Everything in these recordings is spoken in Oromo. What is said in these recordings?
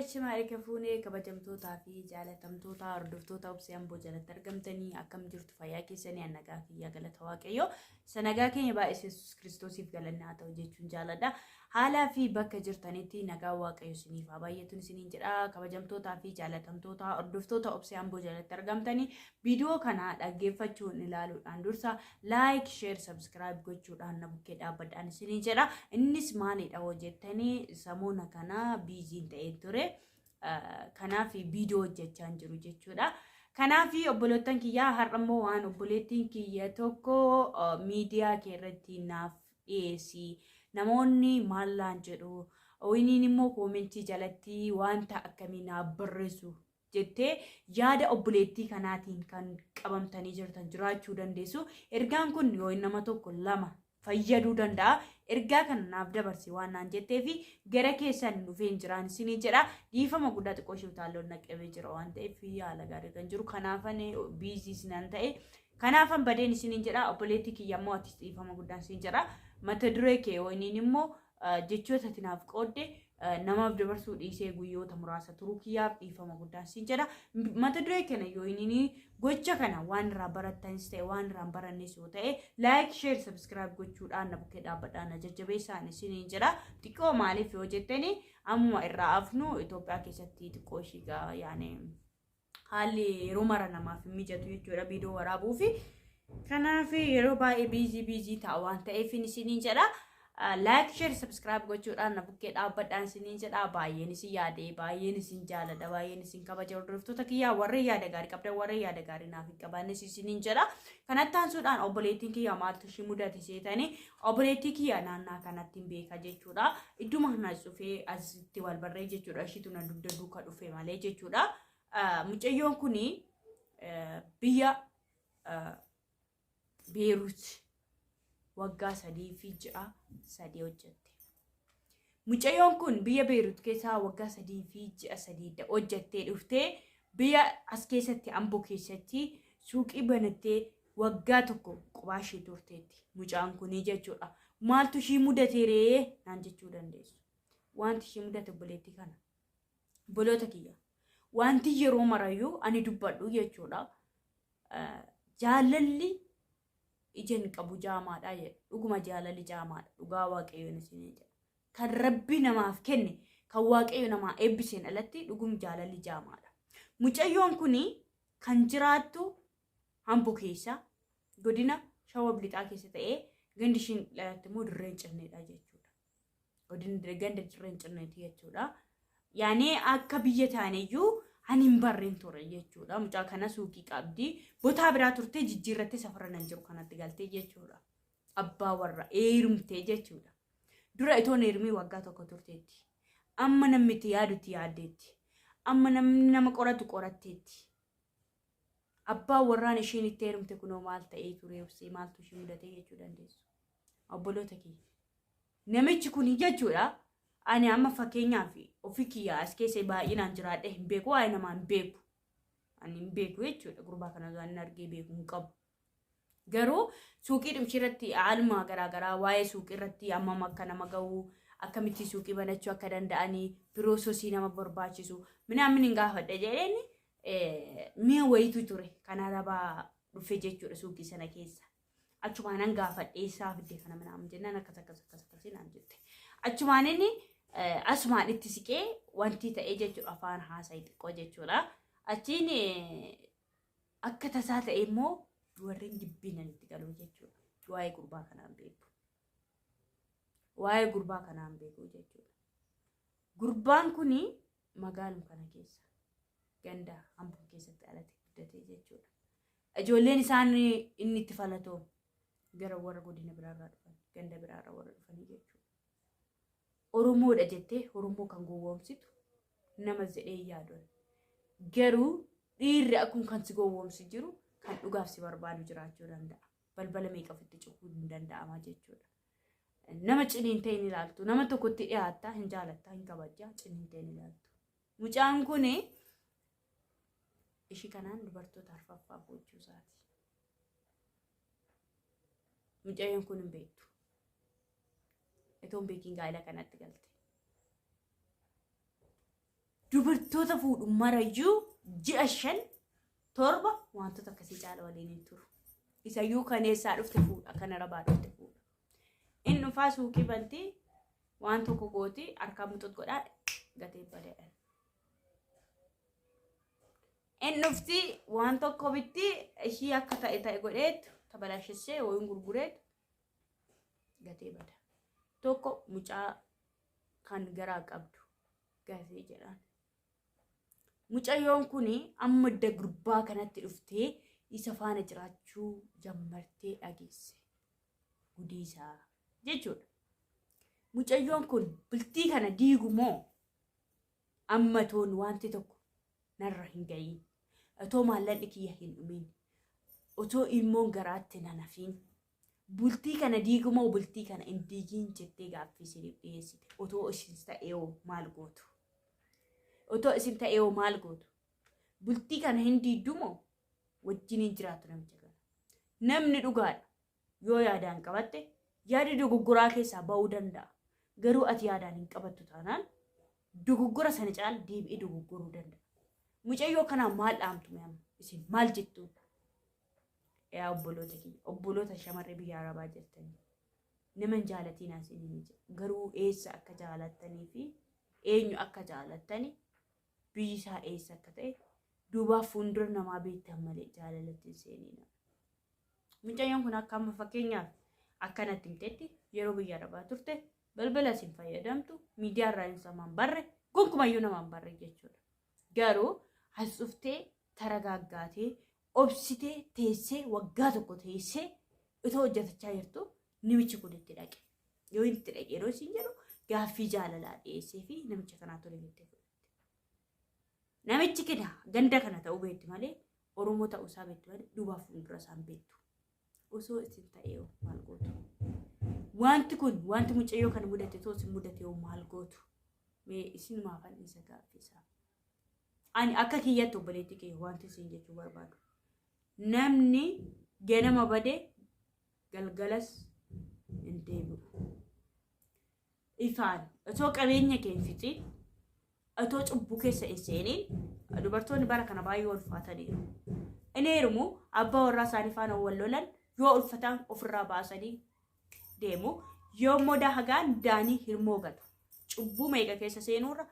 Ashima harka fuunee kabajamtootaa fi jaalatamtoota hordoftoota Obsee Amboo jalatti argamtanii akkam jirtu fayyaa keessanii an nagaa kiyyaa galata Waaqayyoo. Isa nagaa keenya baay'ee Yesuus Kiristoosiif galanni haa ta'u jechuun jaaladha. Haalaa fi bakka jirtanitti nagaa Waaqayyo isiniif haa baay'atuun isiniin jedha. Kabajamtootaa fi jaalatamtoota hordoftoota Obsee Amboo jalatti argamtanii viidiyoo kana dhaggeeffachuun ilaaluudhaan dursa like, share, subscribe gochuudhaan na bukkee dhaabbadhaan isiniin jedha. Innis maalidha hoo jettanii samoona kana biiziin ta'ee ture. Kanaaf viidiyoo hojjechaa hin jiru jechuudha. Kanaaf obboleettan kiyyaa har'a immoo waan obboleettiin kiyya tokko miidiyaa kee irratti naaf dhiyeessi. Namoonni maal naan jedhu, winiin immoo koomentii jalatti wanta akkamii naaf barreessu jettee yaada obboleettii kanaatiin kan qabamtanii jirtan jiraachuu dandeessu. Ergaan kun yoo nama tokko lama fayyaduu danda'a. Ergaa kana naaf dabarsi waan naan jettee fi gara keessan dhufeen jiraan isinii jedha. Dhiifama guddaa xiqqoo ishee utaalloon naqamee jira waan ta'eef haala gaarii kan jiru. Kanaafan biizii nan ta'e. Kanaafan badeen isiniin jedha. Obboleettii kiyya immoo atis dhiifama guddaan isin jedha. Mata duree kee wayiniin immoo jechoota ati naaf qoodde namaaf dabarsuu dhiisee guyyoota muraasa turuu kiyyaaf dhiifama guddaan siin jedha. Mata duree kana yoo inni gocha kana waan irraa barattanis ta'e waan irraa hin barannes yoo ta'e like, share, subscribe gochuudhaan na bukkee dhaabbadhaan na jajjabeessaan isiniin jedha. Xiqqoo maaliif yoo jettani ammuma irraa hafnu Itoophiyaa keessatti xiqqoo ishii yaani haalli yeroo mara namaaf hin mijatu jechuudha viidiyoo waraabuu fi kanaaf yeroo baay'ee biizii biizii ta'a waan ta'eef isiniin jedha. Like, share, subscribe gochuudhaan na bukkee dhaabbadhaan isiniin jedha. Baay'een isin yaade, baay'een isin jaaladha, baay'een isin kabaja hordoftoota kiyyaa warreen yaada gaarii qabdan, warreen yaada gaarii naaf hin qabaannes isiniin jedha. Kanatti aansuudhaan obboleettiin kiyya maaltu ishii mudate seetanii obboleettii kiyya naannaa kanatti hin beeka jechuudha. Idduma kana dhufee asitti wal barree jechuudha. Ishiitu na dugda duuka dhufe malee jechuudha. Mucayyoon kuni biyya Beerut waggaa 3 fi ji'a 3 hojjette. Mucayyoon kun biyya Beerut keessaa waggaa 3 fi ji'a 3 hojjettee dhuftee biyya as keessatti Amboo keessatti suuqii banattee waggaa tokko qophaa ishee turteetti. Mucaan kunii jechuudha. Maaltu ishii mudate ree naan jechuu dandeessu. Wanti ishii mudate obboleettii kana. Obboloota kiyya. Wanti yeroo marayyuu ani dubbadhu jechuudha. Jaalalli ija hin qabu jaamaadha jedha. Dhuguma jaalalli jaamaadha. Dhugaa Waaqayyoon isinii jedha. Kan Rabbi namaaf kenne, kan Waaqayyo namaa eebbiseen alatti dhugum jaalalli jaamaadha. Mucayyoon kuni kan jiraattu Amboo keessa godina Shawaa Lixaa keessa ta'ee gandi ishiin dhalatte immoo Dirree Cinneedha jechuudha. Godina ganda Dirree Cinneeti jechuudha. Yaani akka biyya taaneyyuu ani hin barreen ture jechuudha. Mucaa kana suuqii qabdi. Botaa biraa turtee jijjiirrattee safara nan jiru kanatti galtee jechuudha. Abbaa warra heerumtee jechuudha. Dura itoon heerumii waggaa tokko turteetti. Amma namni itti yaadu itti yaaddeetti. Amma namni nama qoratu qoratteetti. Abbaan warraan ishiin itti heerumte kunoo maal ta'ee ture obsee maaltu ishii mudatee jechuu dandeessu. Obboloota kiyya. Namichi kun jechuudha. Ani amma fakkeenyaaf ofii kiyya as keessa baay'inaan jiraadhee hin beeku waa'ee namaa hin beeku. Ani hin beeku jechuudha gurbaa kana waan argee beeku hin qabu. Garuu suuqii dhumshii irratti haaluma garaagaraa waa'ee suuqii irratti hammam akka nama gahu akkamitti suuqii banachuu akka danda'anii piroososii nama barbaachisu minaamin hin gaafadhe jedheen mi'a wayiitu ture kan arabaa dhufe jechuudha suuqii sana keessa. Achumaan nan gaafadhe eessaa fidde kana minaamin jennaan akkas akkas akkas akkasii naan jette. Achumaan inni asumaan itti siqee wanti ta'ee jechuudha afaan haasa'e xiqqoo jechuudha. Achiin akka tasaa ta'e immoo warreen jibbiinan itti galuu jechuudha. Waa'ee gurbaa kanaan beeku. Waa'ee gurbaa kanaan beeku jechuudha. Gurbaan kuni magaaluma kana keessa ganda Amboo keessatti alatti guddate jechuudha. Ijoolleen isaan inni itti falatoo gara warra godina biraarraa dhufan ganda biraarraa warra dhufanii jechuudha. Oromoodha jettee Oromoo kan gowwoomsitu nama jedhee yaaduun. Garuu dhiirri akkuma kan si gowwoomsu jiru kan dhugaaf si barbaadu jiraachuu danda'a. Balbala meeqa ofitti cufuu hin danda'ama jechuudha. Nama ciniintee hin ilaaltu. Nama tokkotti dhiyaatta hin jaalatta hin kabajja ciniintee hin ilaaltu. Mucaan kun ishii kanaan dubartoota arfaffaa gochuu isaati. Mucayyoon kun hin beektu. Itoo hin beekiin gaa'ela kanatti galte. Dubartoota fuudhu marayyuu ji'a 5 7 wantoota akkasii caala waliin hin turu. Isayyuu kan eessaa dhufte fuudha, kan arabaa dhufte fuudha. Inni dhufaa suuqii bantii waan tokko gooti harkaa muxut godhaa gatee badeedha. Inni dhufti waan tokko bitti ishii akka ta'e ta'e godheetu tabalashissee wayiin gurgureetu gatee bada. Tokko mucaa kan garaa qabdu gatee jedhaan. Mucayyoon kun amma gurbaa kanatti dhuftee isa faana jiraachuu jammartee dhageesse. Gudii isaa jechuudha. Mucayyoon kun bultii kana diigu moo amma toon wanti tokko narra hin ga'iin, otoo maallaqni kiyya hin dhumin, otoo ilmoon garaatti nan hafiin, bultii kana diigu moo bultii kana hin diigiin jettee gaaffii isiniif dhiyeessite. Otoo isin ta'ee hoo maal gootu? Otoo isin ta'ee hoo maal gootu? Bultii kana hin diiddu moo wajjiniin jiraattu namicha kana? Namni dhugaadha. Yoo yaadaan qabatte yaadi dogoggoraa keessaa ba'uu danda'a. Garuu ati yaadaan hin qabattu taanaan dogoggora sana caala deebi'ee dogoggoruu danda'a. Mucayyoo kanaan maal dhaamtu mee amma? Isin maal jettu? Yaa obboloota kiyya, obboloota shamarree biyya Arabaa jirtanii. Nama hin jaalatiin isiniin jedha. Garuu eessa akka jaalattanii fi eenyu akka jaalattani, biyyi isaa eessa akka ta'e duubaaf fuuldura namaa beektan malee jaalalatti hin seenina. Mucayyoon kun akka amma fakkeenyaaf akkanatti himtetti yeroo biyya Arabaa turte balbala isin fayyadamtu miidiyaa irraa hin samaan barre gonkumayyuu namaan barre jechuudha. Garuu as dhuftee taragaaggaatee obsitee teessee waggaa tokko teessee itoo hojjetachaa jirtu namichi kun itti dhaqe. Yoo itti dhaqe yeroo isin jedhu gaaffii jaalalaa dhiyeessee fi namicha kanaa tole jettee fudhatte. Namichi kina ganda kana ta'uu beekti malee Oromoo ta'uu isaa beekti malee duubaaf fuuldura isaan beektu. Osoo isin ta'ee maal gootu? Wanti kun wanti mucayyoo kana mudate otoo isin mudate maal gootu? Mee isin maafan isa gaaffisaa? Ani akka kiyyatti obboleetti kee wanti isin jechuu barbaadu. Namni ganama bade galgalas hin deebi'u. Ifaan otoo qabeenya kee hin fixiin, otoo cubbuu keessa hin seeniin, dubartoonni bara kana baay'ee ulfaataniiru. Inni heerumu abbaa warraa isaanii faana wal lolan yoo ulfataan ofirraa baasanii deemu, yoo immoo hagaan daanii hirmoo gatu. Cubbuu meeqa keessa seenuurra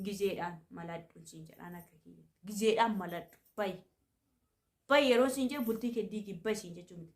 gizeedhaan maladhu siin jedhaan akka kiyya. Gizeedhaan maladhu bayi. Bayi yeroo siin jedhu bultii kee diigi bayi siin jechuu miti.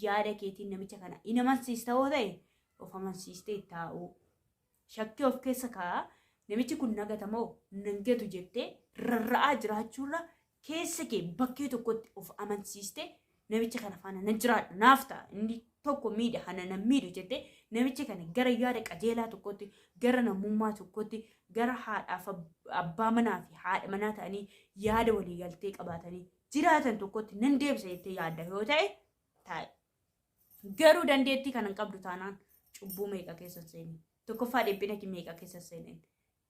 Yaada keetiin namicha kana in amansiista yoo ta'e of amansiistee taa'uu. Shakkii of keessa kaa'aa namichi kun nagatamoo nan gatu jettee rarra'aa jiraachuurra keessa kee bakkee tokkotti of amansiistee namicha kana faana nan jiraadha naaf ta'a inni tokko miidha hana nan miidhu jettee namicha kana gara yaada qajeelaa tokkotti, gara namummaa tokkotti, gara haadhaaf abbaa manaa fi haadha manaa ta'anii yaada walii galtee qabaatanii jiraatan tokkotti nan deebisa jettee yaadda yoo ta'e taa'e. Garuu dandeettii kana hin qabdu taanaan cubbuu meeqa keessa seenin? Tokkoffaa dhiphina meeqa keessa seenin?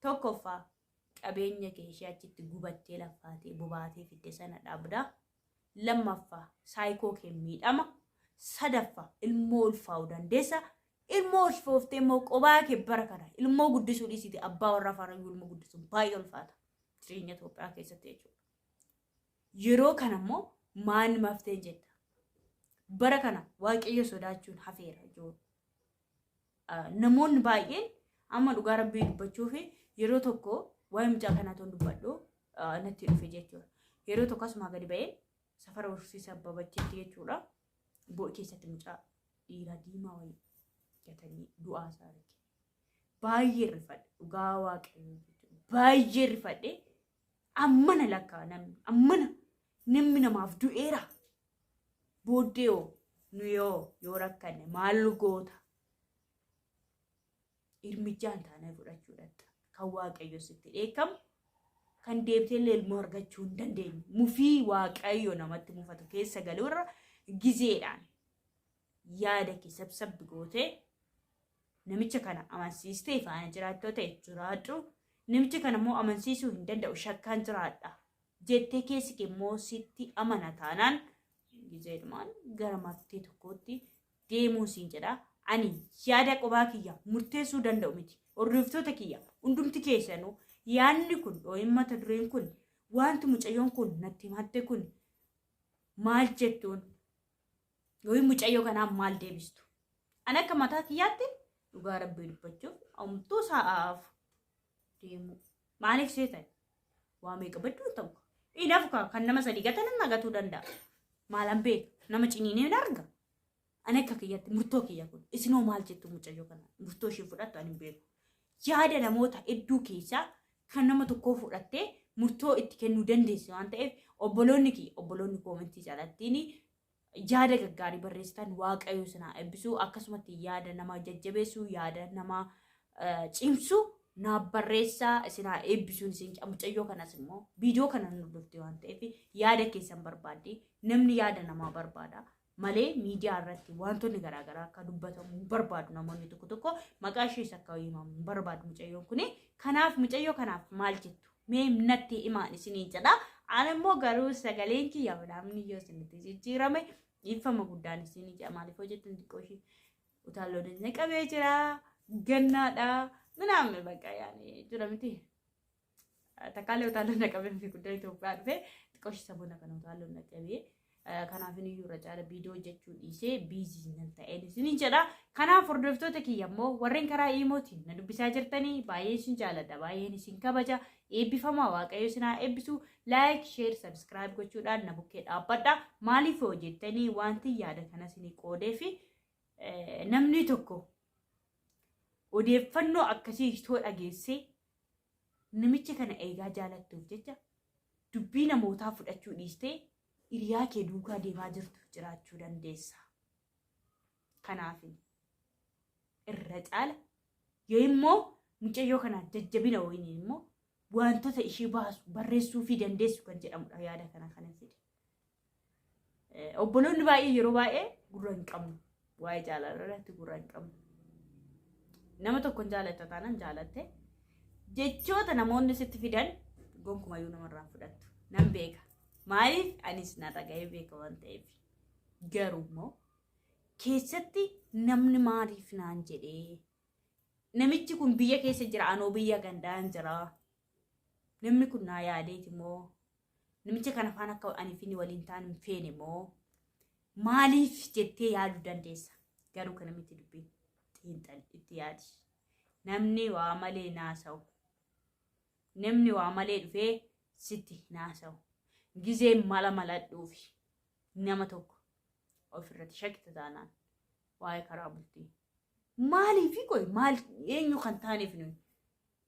Tokkoffaa qabeenya kee ishee achitti gubattee laffaatee bobaatee fidde sana dhabda. Lammaffaa saayikoo kee miidhama. Sadaffaa ilmoo ulfaa'uu dandeessa. Ilmoo ulfooftee immoo qobaa kee bara kana ilmoo guddisuu dhiisite abbaa warraa faana ilmoo guddisuun baay'ee ulfaata. Jireenya Itoophiyaa keessatti jechuudha. Yeroo kana immoo maal maftee jetta? Bara kana Waaqayyo sodaachuun hafeera ijoollee. Namoonni baay'een amma dhugaa rabbii dubbachuu fi yeroo tokko waa'ee mucaa kanaa toon dubbadhu natti dhufe jechuudha. Yeroo tokko asumaa gadi ba'ee safara horsiisa abbabacheetti jechuudha. Bo'oo keessatti mucaa dhiiraa diimaa wayii gatanii du'aa isaa arge. Baay'ee rifadhe dhugaa Waaqayyo jechuudha. Baay'ee rifadhe ammana lakkaa namni ammana namni namaaf du'eera. Booddee hoo nu yoo rakkanne maal goota? Irmijaan taanee fudhachuu dhatta. Kan Waaqayyo sitti dheekkamu kan deebitee illee ilmoo argachuu hin dandeenye. Mufii Waaqayyo namatti mufatu keessa galuurra gizeedhaan yaada kee sabsabbi gootee namicha kana amansiistee faana jiraattoo ta'e jiraadhu. Namicha kana immoo amansiisuu hin danda'u shakkaan jiraadha jettee keessi kee immoo sitti amana taanaan gizeedhumaan gara martee tokkootti deemuu siin jedha. Ani yaada qobaa kiyya murteessuu danda'u miti. Hordoftoota kiyya hundumti keessanuu Yaadni kun yookiin mata dureen kun wanti mucayyoon kun natti himatte kun maal jettuun yookiin mucayyoo kanaaf maal deebistu? Ani akka mataa kiyyaatti dhugaa rabbii dubbachuuf homtuu sa'aaf deemu. Maaliif seetan? Waa meeqa badduu hin ta'u. Inaaf kan nama sadii gatan nama gatuu danda'a. Maalan beeka? Nama ciniinee hin arga. Ani akka kiyyatti murtoo kiyya kun isinoo maal jettu mucayyoo kana murtoo ishee fudhattu ani hin beeku. Yaada namoota hedduu keessaa kan nama tokkoo fudhattee murtoo itti kennuu dandeessi waan ta'eef obboloonni kiyya obboloonni koomentii jalattiin yaada gaggaarii barreessitan waaqayyo sinaa eebbisuu akkasumatti yaada nama jajjabeessuu yaada nama cimsu naaf barreessaa isinaa eebbisuun isin mucayyoo kanas immoo viidiyoo kana nu dhufte waan ta'eef yaada keessan barbaaddi namni yaada namaa barbaada malee miidiyaa irratti wantoonni garaagaraa akka dubbatamu barbaadu namoonni tokko tokko maqaa ishees akka himamu barbaadu mucayyoon kuni kanaaf mucayyoo kanaaf maal jettu mee natti himaan isiniin jedha. Ani immoo garuu sagaleen kiyya namni yoo isinitti jijjiirame dhiifama guddaan isinii jedha maaliif hojjettan xiqqoo ishee utaaloo dandeenya qabee jira gannaadha minaamme bakka yaani jira miti. Takkaalee utaaloo na qabee fi guddaa Itoophiyaa dhufe xiqqoo ishee saboona kana utaaloo na qabee kanaaf inni irra caala viidiyoo hojjechuu dhiisee biizii nan ta'een isiniin jedha. Kanaaf hordoftoota kiyya immoo warreen karaa iimootiin na dubbisaa jirtanii baay'ee isin jaaladha baay'een isin kabaja eebbifamaa waaqayyo isin haa eebbisu like share subscribe gochuudhaan na bukkee dhaabbadha. Maaliif hojjettanii wanti yaada kana isinii qoodee fi namni tokko odeeffannoo akkasii itoo dhageessee namicha kana eegaa jaalattuuf jecha dubbii namootaa fudhachuu dhiistee hiriyaa kee duukaa deemaa jirtu jiraachuu dandeessa. Kanaaf irra caala yoo immoo mucayyoo kanaaf jajjabina wayiniin immoo wantoota ishee baasu barreessuu fi dandeessu kan jedhamudha yaada kana kan fide. Obboloonni baay'ee yeroo baay'ee gurra hin qabnu. Waa'ee jaalala irratti gurra hin qabnu. Nama tokkoon jaalatta taanaan jaalatte jechoota namoonni sitti fidan gonkumayyuu namarraan fudhattu. Nan beeka. Maaliif anis narra ga'ee beeka waan ta'eef. Garuu immoo keessatti namni maaliif naan jedhee namichi kun biyya keessa jira anoo biyya gandaan jira. Namni kun naa yaadeeti moo namicha kana faana akka ani fi waliin ta'an hin feene moo maaliif jettee yaaduu dandeessa. Garuu kana miti dubbiin xiinxalli itti yaadi. Namni waa malee naasa'u. Namni waa malee dhufee sitti naasa'u. Gizeen mala maladhuufi nama tokko ofirratti shakkita taanaan waa'ee karaa bultii. Maaliifi qoy maal eenyu kan taaneef nuyi?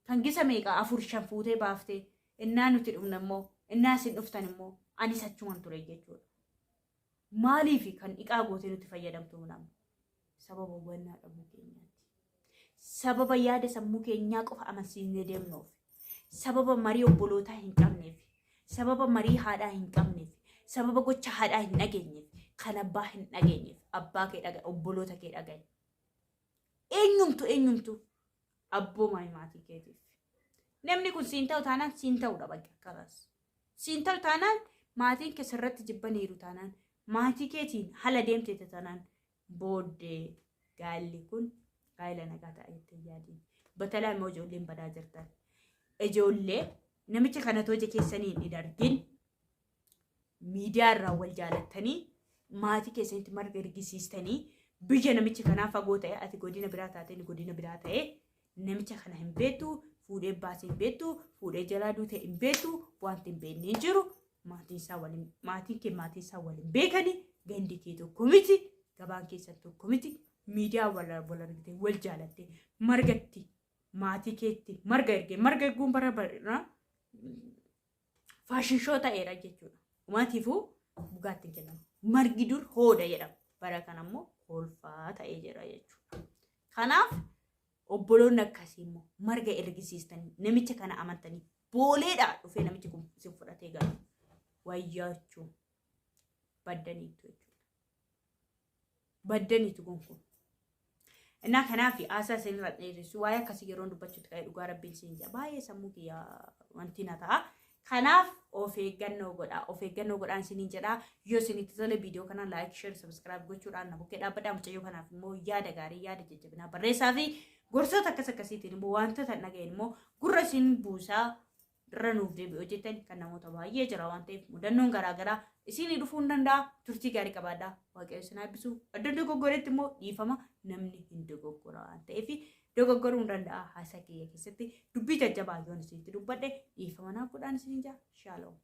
Kan gisa meeqa afur shan fuutee baaftee innaa nuti dhumna immoo innaa isin dhuftan immoo anis achuman ture jechuudha. Maaliifi kan dhiqaa gootee nuti fayyadamtu namni? Sababa hubannaa dhabuu keenyaati. Sababa yaada sammuu keenyaa qofa amansiisnee deemnuuf. Sababa marii obbolootaa hin qabneef. Sababa marii haadhaa hin qabneef. Sababa gocha haadhaa hin dhageenyeef. Kan abbaa hin dhageenyeef. Abbaa kee dhagaye, obboloota kee dhagaye. Eenyumtu eenyumtu abboomaa maatii keetiif. Namni kun siin ta'u taanaan siin ta'uudha bakka akkanaas. Siin ta'u taanaan maatiin kee sirratti jibbaniiru taanaan maatii keetiin haala deemte taanaan booddee gaalli kun gaa'ela nagaa ta'a jettee yaadiin. Batalaa immoo ijoolleen badaa jirtan. Ijoollee namicha kana toja keessanii hin argin miidiyaa irraa wal jaalattanii maatii keessanitti marga ergisiistanii biyya namichi kanaa fagoo ta'e ati godina biraa taate godina biraa ta'e namicha kana hin beektu fuudhee baasee hin beektu fuudhee jalaa duute hin beektu wanti hin beekne hin jiru maatiin isaa waliin maatiin kee maatiin isaa waliin beekani gandi kee tokko miti gabaan keessan tokko miti miidiyaa wal wal argite wal jaalatte margatti maatii keetti marga ergee marga erguun bara bara fashion show ta'eera jechuudha. Maatiifuu dhugaatti hin kennamu. Margi dur hooda jedhama. Bara kana immoo kolfaa ta'ee jira jechuudha. Kanaaf obboloonni akkasii immoo marga ergisiistanii namicha kana amantanii booleedhaa dhufee namichi kun isin fudhatee galu wayyaachuu baddaniitu jechuudha. Baddaniitu gonkuun. Innaa kanaaf haasaa isinirra dheeressu waa'ee akkasii yeroo dubbachuutti ka'ee dhugaa rabbiin siin jedha baay'ee sammuu kiyya wanti na ta'a. Kanaaf of eeggannoo godhaa. Of eeggannoo godhaan isiniin jedhaa. Yoo isinitti tole viidiyoo kana like, share, subscribe gochuudhaan na bukkee dhaabbadhaa. Mucayyoo kanaaf immoo yaada gaarii, yaada jajjabinaa barreessaa fi Gorsoota akkas akkasiitiin immoo wantoota dhaga'een immoo gurra isin buusaa irra nuuf deebi'u hojjetan kan namoota baay'ee jira waan ta'eef mudannoon garaagaraa isinii dhufuu hin danda'a. Turtii gaarii qabaadhaa. Waaqayyo isin haa eebbisu. Iddoo dogoggoretti immoo dhiifama, namni hin dogoggora waan ta'eef dogoggoruu hin danda'a. Haasaa kiyya keessatti dubbii jajjabaa yoon isinitti dubbadhe dhiifama naaf godhaan isiniin jaa. Shaaloom.